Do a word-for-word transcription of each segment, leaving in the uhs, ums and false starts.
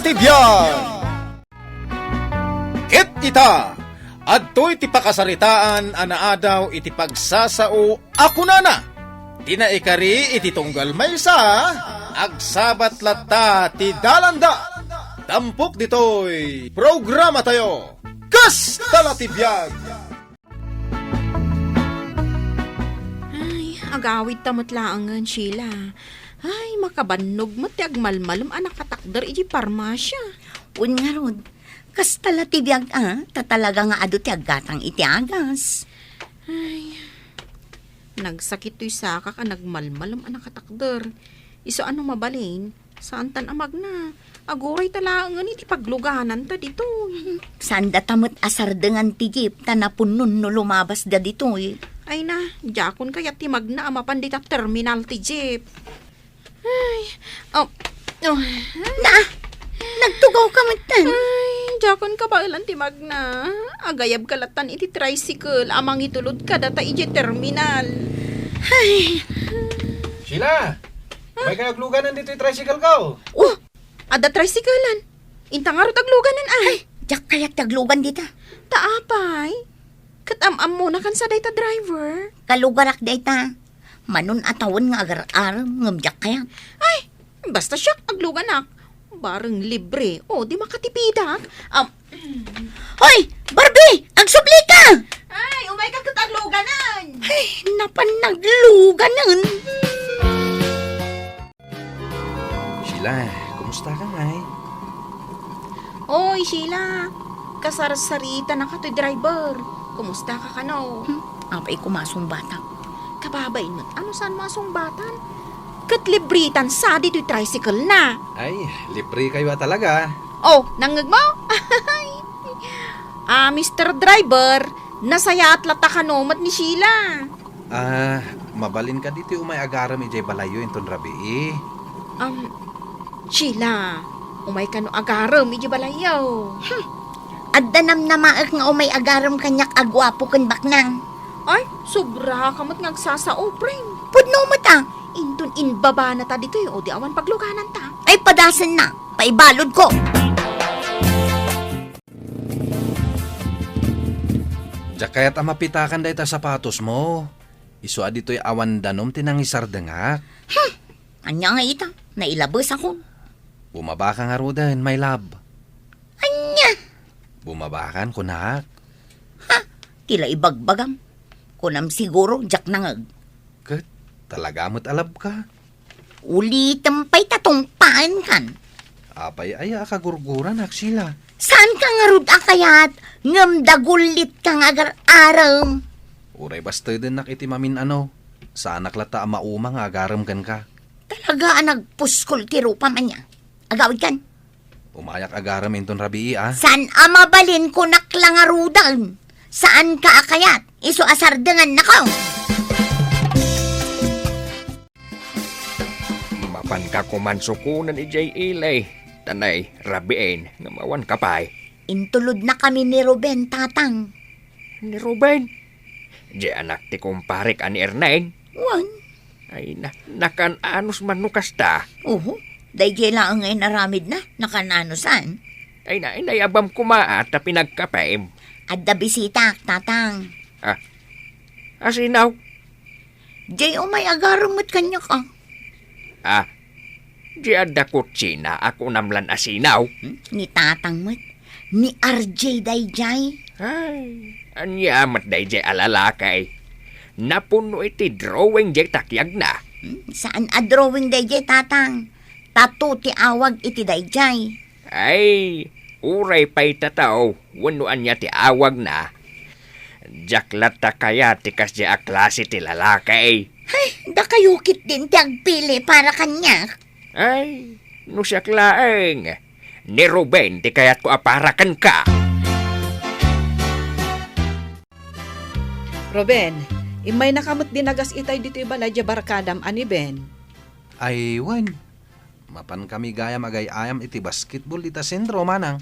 ti biag. Ket ita, adtoy ti pakasaritaan a naadaw iti pagsasao a kunana, ti naikari iti tunggal maysa, agsabat latta ti dalanda. Tampok ditoy programatayo, Kasta la ti Biag. Ay, agawidta met laengen, Sheila. Ay, makabannog met ti agmalmalem a nakatakder iti parmasia. Wen ngarud, kasta la ti biag a, ta talaga nga adu ti aggatang iti agas. Ay, nagsakit toy sakak a nagmalmalem a nakatakder. Isu a no mabalin, saantan a magna. Aguray ta laengen iti paglugananta ditoy. Saanda ta met a sardengan ti jeep ta napunnon no lumabasda ditoy. Ay na, diakon kayat ti magna a mapan dita terminal ti jeep. Ay, oh, oh. Na, nagtugawka metten. Ay, diakon kabaelan ti magna. Agayabka lattan iti tricycle a mangitulod kadata idiay terminal. Ay. Sheila, umay kayo agluganan ditoy tricycle ko. Oh, adda tricycle-an. Inta ngarud agluganan, ay. Ay, diak kayat ti aglugan dita. Ta apay? Ket am-ammonakan sa dayta driver? Kalugarak dayta. Manon a tawen nga agar-arem ngem diak kayat. Ay, basta siak, agluganak. Bareng libre, o di makatipidak. Am- Hoy, Barbie! Agsubli ka! Ay, umay ka ket agluganan! Ay, napan nagluganan! Sheila, kumusta ka ngay? Oy, Sheila, kasarsaritanaka toy driver. Kumusta ka kano? Hmm, apay ko masungbatak. Kababain met, ano saan masungbatan? Ket libritan sa ditoy tricycle na. Ay, libre kayo a talaga. Oh, nangngeg mo? Ah, Mister Driver, nasayaat latta kano met ni Sheila. Ah, mabalin kadi ti umay agarem idiay balayyo inton rabii? Um, Sheila, umay kano agarem idiay balayyo. Hmm. Adda namnamaek nga umay agarem kaniak a guapo ken baknang. Ay, sobra ka met nga agsasao, friend. Pudno met a. Inton inbabana ta ditoy, o di awan paglugananta. Ay, padasen na. Paibalud ko. Diak kayat a mapitakan dayta sapatos mo. Isu a ditoy awan danum ti nangisardengak. Hmm! Ania nga ita? Nailabes ako. Bumaba ka ngaruden, my love. Ania? Bumaba kan, kunak. Ha? Ti la ibagbagam. Kunam siguro, diak nangeg. Ket, talaga met a love ka. Ulitem pay ta tungpaen kan. Apay aya a kagurguran, Sheila? Saan ka ngarud a kayat, ngem dagullit ka nga agar-arem? Uray bastedennak iti mamin-ano, saanak latta a mauma nga agarem kenka. Talaga a nagpuskol ti rupam ania. Agawid kan. Umayak agarem inton rabii, a. Saan a mabalin, kunak la ngaruden. Saan ka a kayat, isu a sardengannako. Mapanka koman sukonen idiay ili, ta nay, rabiin, ngem awanka pay. Intulodnakami ni Ruben, tatang. Ni Ruben? Diay anak ti kumparek a ni Ernain? Wen. Ay na, nakan-anos man no kasta? Oho, daydiay laeng nga inaramidna, nakan-anosan. Ay na, inayabam koma a ta pinagkapem. Adda bisitak, tatang. Ah, asinaw? Diay umay agarem met kaniak a. Ah, diay adda kutsina a kunam lan asinaw? Hmm? Ni tatang met. Ni R J daydiay. Ay, ania met daydiay a lalaki? Napunno iti drawing diay takiagna. Hmm? Saan a drawing daydiay, tatang? Tattoo ti awag iti daydiay. Ay, uray pay tattoo wenno ania ti awagna. Diak latta kayat ti kasdiay a klase ti lalaki. Ay, dakayo ketdin ti agpili para kaniak. Ay, no siak laeng, ni Ruben ti kayatko a para kenka. Ruben, immaynaka met dinagas itay ditoy balay diay barkadam a ni Ben. Ay, wen. Mapankami gayam agay-ayam iti basketball dita sentro, manang.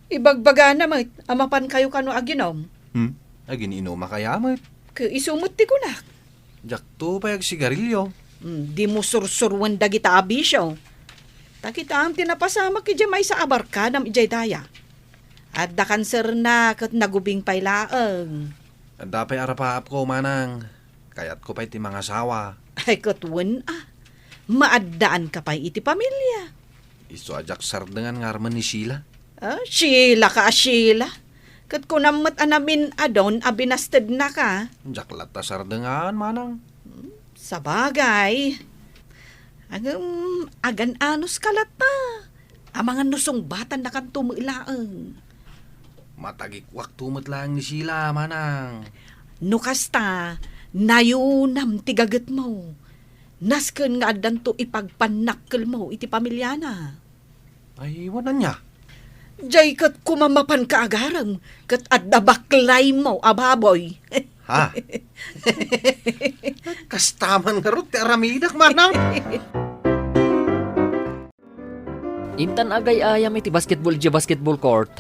Ibagbagana met a mapankayo kano aginom. Hmm? Agin-inumaka met. Ket isu met ti kunak. Diakto pay agsigarilio. Hmm, dimo sursuroen dagita a bisio. Ta kitam ti napasamak idiay maysa a barkadam idiay daya. Adda kanserna ket nagubing pay laeng. Adda pay arapaapko, manang. Kayatko pay ti mangasawa. Ay, ket wen a. Maaddaanka pay iti pamilia. Isu a diak sardengan nga armen ni Sheila. Ah, Sheila ka a Sheila. Ket kunam met a namin-adon a binastednaka. Diak latta sardengan, manang. Hmm, sabagay. Ngem, agan-anos ka latta. Amangan no sungbatannakanto met laeng. Matagikuakto met laeng ni Sheila, manang. No kasta, nayunam ti gagetmo. Nasken nga addanto ipagpannakkelmo iti pamiliana. Ay, wen ania? Jay ket koma mapanka agarem, ket adda baklaymo a baboy. Ha? Kasta man ngarud ti aramidak, manang. Intan agay-ayam iti basketball idiay basketball court.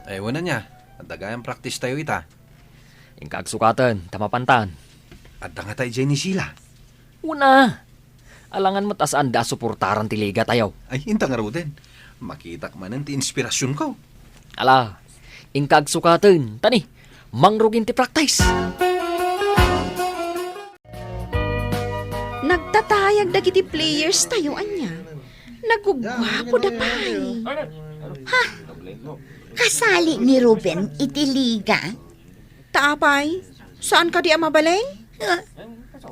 Ay, wen ania? Adda gayam practice tayo ita. Inka agsukaten, ta mapantan. Adda ngata idiay ni Sheila? Wen a. Alangan met a saanda a suportaran ti liga tayo. Ay, inta ngaruden. Makitak manen ti inspirasyonko. Ala, inka agsukaten, ta ni, mangrugin ti practice. Nagtatayag dagiti players tayo, ania? Nagugwapo da pay. Ha? Kasali ni Ruben iti liga? Ta apay, saan kadi a mabalin? Ah,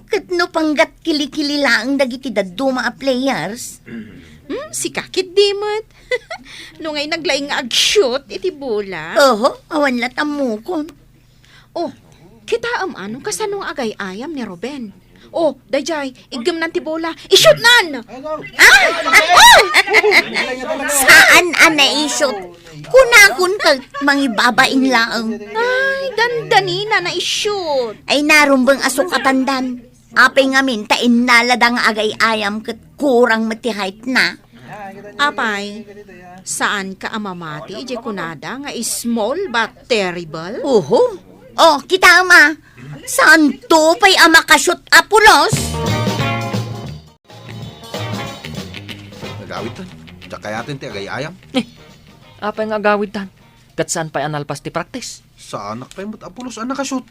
ket no panggat kilikili laeng dagiti dadduma a players? Hmm, sika ketdi met. No ngay naglaing nga ag-shoot iti bola. Oho, awan la tammukon. Oh, kitaem a no kasano nga agay-ayam ni Ruben. Oh, dayjay, iggemnan ti bola. I-shootnan! Ah! Oh! Saan a nai-shoot? Kunakon ket mangibabain laeng. Ay, dandanina nai-shoot. Ay, narumbeng a sukatandan. Apay ngamin ta innalada nga agay-ayam ket kurang met ti height na. Apay, saanka a mamati idiay kunada nga small but terrible? Oho. Oh, kitaem a. Saanto pay a makashoot a pulos? Nagawidtan. Diak kayaten ti agay-ayam. Eh, apay nga agawidtan? Ket saan pay a nalpas ti practice? Saanak pay met a pulos a nakashoot.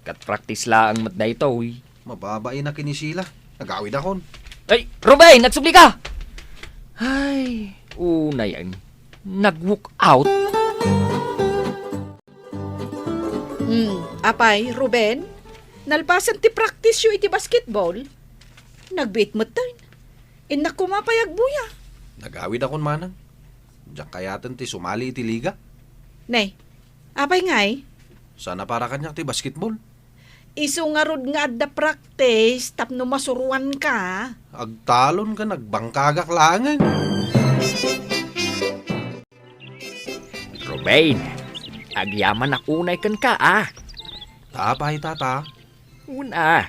Ket practice laeng met daytoy. Mababain a ken ni Sheila. Nagawidakon. Ay, Ruben, nagsubli ka! Ay, unayen. Nag-walk out. Hmm, apay, Ruben, nalpasen ti practice yo iti basketball? Nagbiit metten. Innak koma pay agbuya. Nagawidakon manang. Diak kayaten ti sumali iti liga. Ne, apay ngay? Saan a para kaniak ti basketball? Isu ngarud nga adda practice tapno masuroanka. Agtalon ken agbangkagak laengen. Ruben, agyamanak unay kenka, a. Apay, tata? Wen a,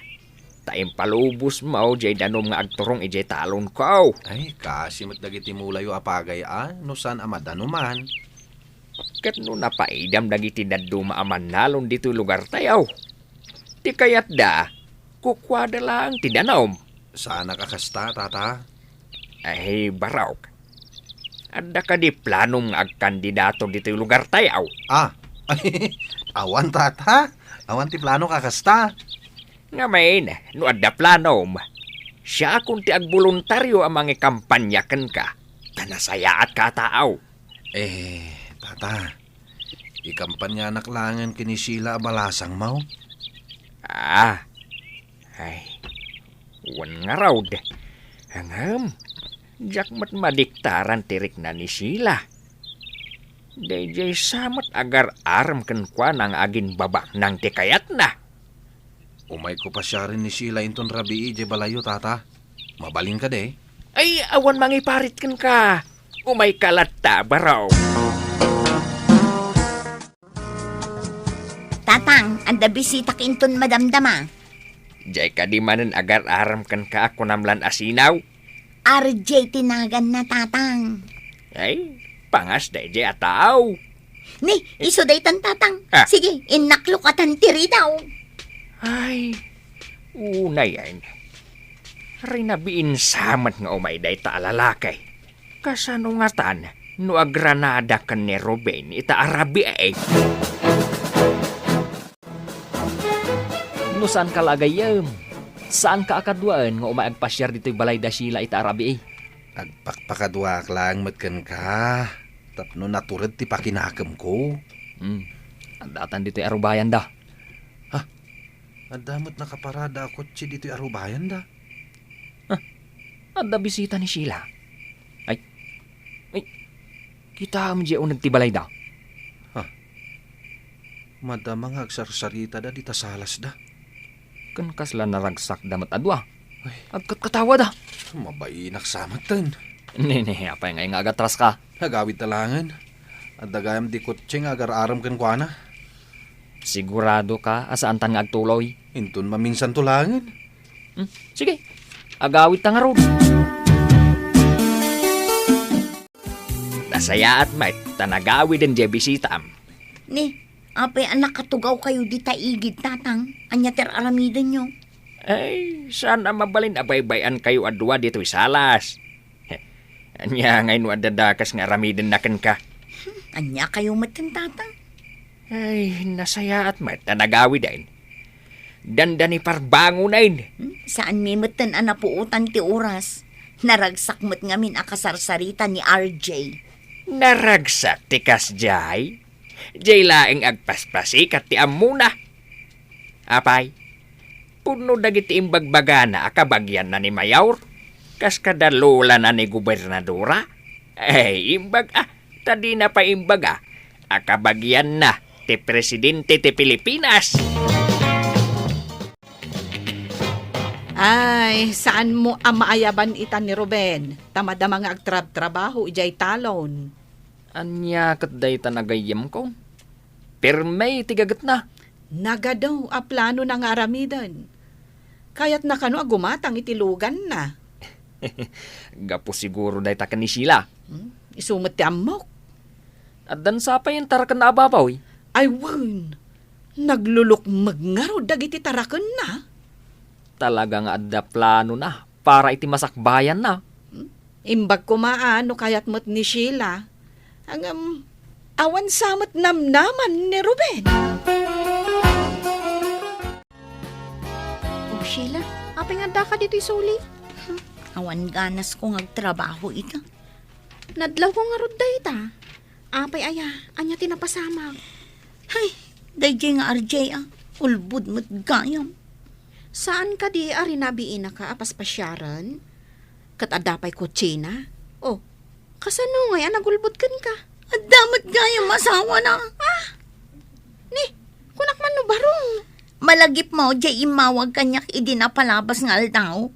ta impalubosmo jay danum nga agturong idiay talonko. Ay, kaasi met dagiti mulayo a pagay a, no saan a madanuman. Ket no napaidam dagiti dadduma a mannalon ditoy lugartayo, ti kayatda, kukuada laeng ti danum. Saanak a kasta, tata. Ay, barok. Adda kadi planom nga agkandidato ditoy lugartayo? Ah, awan, tata. Awan ti planom a kasta. Ngamin, no adda planom, siakon ti agboluntario a mangikampanya kenka, ta nasayaatka a tao. Eh, tata, ikampanyanak laengen ken ni Sheila a balasangmo? Ah, ay, wen ngarud. Ngem, diak met madiktaran ti rikna ni Sheila. Daydiay sa met agar-arem kenkuana nga aginbabaknang ti kayatna. Umayko pasiaren ni Sheila inton rabii idiay balayyo, tata. Mabalin kadi? Ay, awan mangiparit kenka. Umayka latta, baro. Tatang, adda bisitak inton madamdama. Jay kadi manen agar-arem kenka a kunam lan a sinaw? R J ti naganna, Tatang. Ay, pangas dayjay a tao. Ni, isu daytan, Tatang. Ah. Sige, innaklokatan ti ridaw. Ay, unayen. Rinabiin sa met nga umay dayta a lalaki. Kasano ngatan no agranada ken ni Ruben ita a rabii? No saanka la agayyem, saanka a kaduaen nga umay agpasiar ditoy balay da Sheila ita a rabii? Agpakpakaduaak laeng met kenka tapno natured ti pakinakemko. Hmm. Addatan ditoy arubayanda. Ha? Adda met nakaparada a kotse ditoy arubayanda. Ah, adda bisita ni Sheila. Ay, ay, kitaem diay uneg ti balayda. Ha? Madama nga agsarsaritada dita salasda. Ken kasla naragsakda met a dua. Ay. Agkatkatawada. Mabainak sa metten. Nene, apay ngay nga agatraska? Agawidta laengen. Adda gayam di kotse nga agar-arem kenkuana. Siguradoka a saantan nga agtuloy? Inton maminsanto laengen. Hmm, sige. Agawidta ngarud. Nasayaat met ta nagawiden diay bisitaam. Ni, apay a nakatugawkayo dita igid, Tatang? Ania ti ar-aramidenyo? Ay, saan a mabalin a baybay-ankayo a dua ditoy salas. Ania ngay no adda dakes nga aramidenna kenka? Ania kayo metten, Tatang? Ay, nasayaat met ta nagawiden. Dandani parbangonen. Hmm? Saan mi metten a napuotan ti oras? Naragsak met ngamin a kasarsarita ni R J. Naragsak ti kasdiay? Diay laeng agpaspasikat ti ammona. Apay, pudno dagiti imbagbagana a kabagianna ni Mayor, kas kada lolana ni Gobernadora? Ay, imbag a, ta dina pay imbaga a kabagianna ti presidente ti Pilipinas. Ay, saanmo a maayaban ita ni Ruben, ta madama nga agtrabtrabaho idiay talon. Ania ket dayta nagayyemko? Pirme ti gagetna. Nagadu a planona nga aramiden. Kayatna kano a gumatang iti luganna. Gapu siguro dayta ken ni Sheila. Hmm, isu met ti ammok. Addan sa pay intarakenna a babaw? Ay wen, naglulukmeg ngarud dagiti tarakenna. Talaga nga adda planona para iti masakbayanna. Hmm? Imbag koma a no kayat met ni Sheila. Ngem, awan sa met namnaman ni Ruben. O Sheila, apay nga addaka ditoy suli? Hmm, awan ganasko nga agtrabaho ita. Nadlawko ngarud dayta. Apay aya, ania ti napasamak? Hay, daydiay nga R J a, ulbod met gayam. Saan kadi a rinabiinaka a paspasiaren? Ket adda pay kotsena? Oh, kasano ngay a nagulbod kenka? Adda met gayam asawana. Ah! Ni, kunak man no barung. Malagipmo, diay immawag kaniak idi napalabas nga aldaw.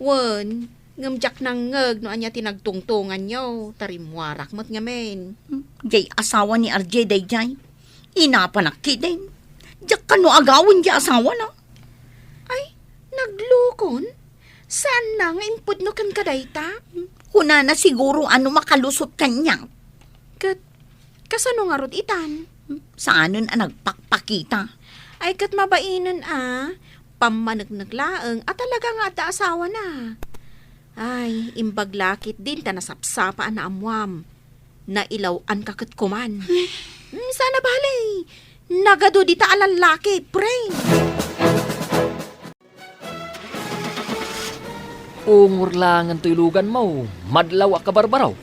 Wen, ngem diak nangngeg no ania ti nagtungtonganyo, ta rimmuarak met ngamin. Hmm, diay asawa ni R J daydiay. Inapanak ketdin. Diak kano agawen diay asawana. Ay, naglukon? Saanna nga impudno kenka dayta? Kunana siguro a no makalusot kaniak. Ket kasano ngarud itan? Saanen a nagpakpakita. Ay, ket mabainen a, pammaneknek laeng a talaga nga adda asawana. Ay, imbag la ketdin ta nasapsapa a naammuam. Nailaw-anka ket koman. Hmm, saan a bale. Nagadu dita a lallaki, pre. Ungor laengen toy luganmo, madlaw a kabarbaraw.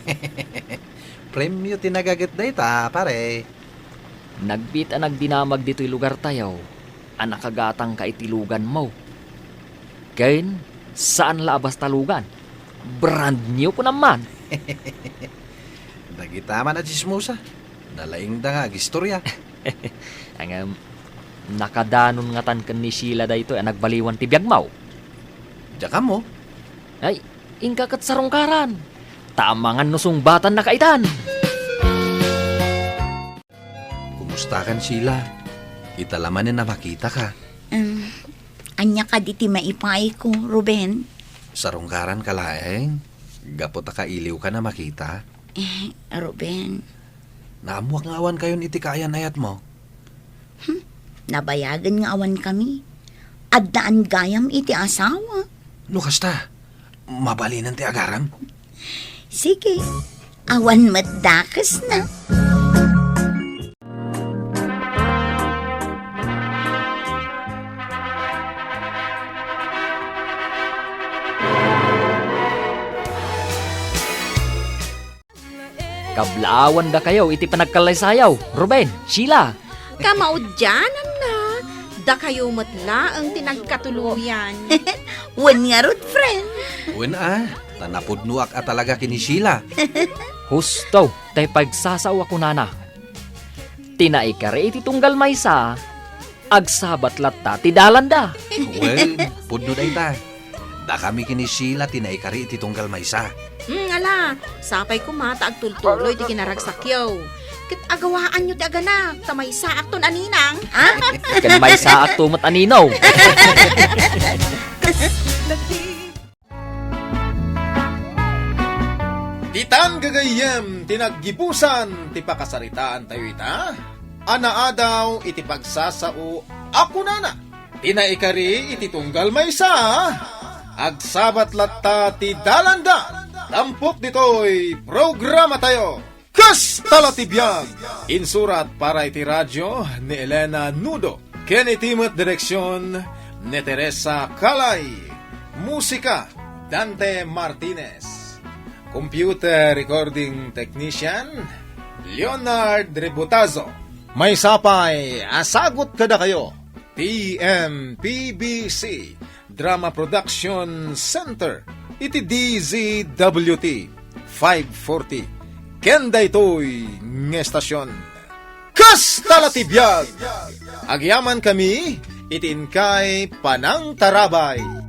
Premio ti nagaget dayta, pare. Nagbiit a nagdinamag ditoy lugartayo a nakagatangka iti luganmo. Ken saan la a basta lugan. Brand new kunam man. Dagita man a tsismosa. Nalaingda nga agistorya. Ngem, nakadanon ngatan ken ni Sheila daytoy a nagbaliwan ti biagmo. Diak ammo. Ay, inka ket sarungkaran. Ta amangan no sungbatannaka itan. Kumustakan, Sheila? Ita la manen a makitaka. Em, ania kadi ti maipaayko, Ruben? Sarungkaranka laeng. Gapu ta kailiwkan a makita. Eh, Ruben. Naammuak nga awankayon iti kaayan-ayatmo. Hmm, nabayagen nga awankami. Addaan gayam iti asawa. No kasta, mabalinen ti agaram? Sige, awan met dakesna. Kablaawan dakayo iti panagkallaysayaw, Ruben, Sheila. Kamaudiananna, dakayo met laeng ti nagkatuloyan. Wen ngarud, friend. Wen a, ta napudnoak a talaga ken ni Sheila. Husto, tay pagsasao a kunana. Ti naikari iti tunggal maysa, agsabat latta ti dalanda. Wen, pudno dayta. Dakami ken ni Sheila ti naikari iti tunggal maysa. Hmm, ala, sapay koma ta agtultuloy ti kinaragsakyo. Ket agawaanyo ti aganak, ta maysaakton a ninang. Ha? Ken maysaakto met a nino. Ditan gagayyem ti naggibusan ti pakasaritaantayo ita a naadaw iti pagsasao a kunana, ti naikari iti tunggal maysa, agsabat latta ti dalanda. Tampok ditoy programatayo. Kasta la ti biag! Insurat para iti radio ni Elena Nudo, ken iti met direksion ni Teresa Calay. Musika, Dante Martinez. Computer recording technician, Leonard Rebotazo. Maysa pay a sagut kadakayo, T M P B C Drama Production Center iti D Z W T five forty. Ken daytoy nga estasion, kasta la ti biag! Agyamankami iti inkay panangtarabay.